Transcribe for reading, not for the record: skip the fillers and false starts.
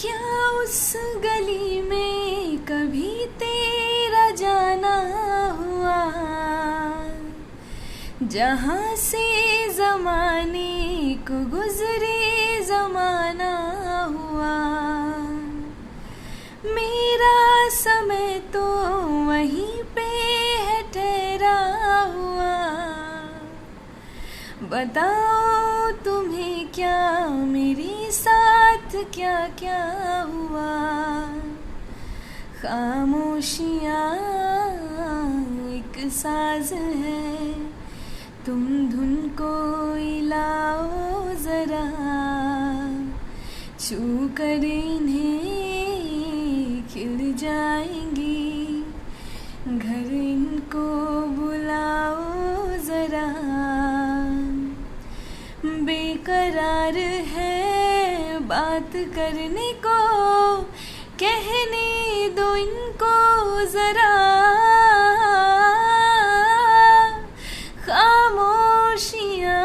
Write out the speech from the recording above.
क्या उस गली में कभी तेरा जाना हुआ, जहाँ से ज़माने को गुजरे ज़माना हुआ। मेरा समय तो वहीं पे है ठहरा हुआ, बताओ तुम्हें क्या मेरे साथ क्या क्या हुआ। खामोशियाँ एक साज है, तुम धुन को लाओ ज़रा, छू कर इन्हें खिल जाएंगी, घर इनको बुलाओ ज़रा। बेकरार है बात करने को, कहने दो इनको ज़रा। खामोशियाँ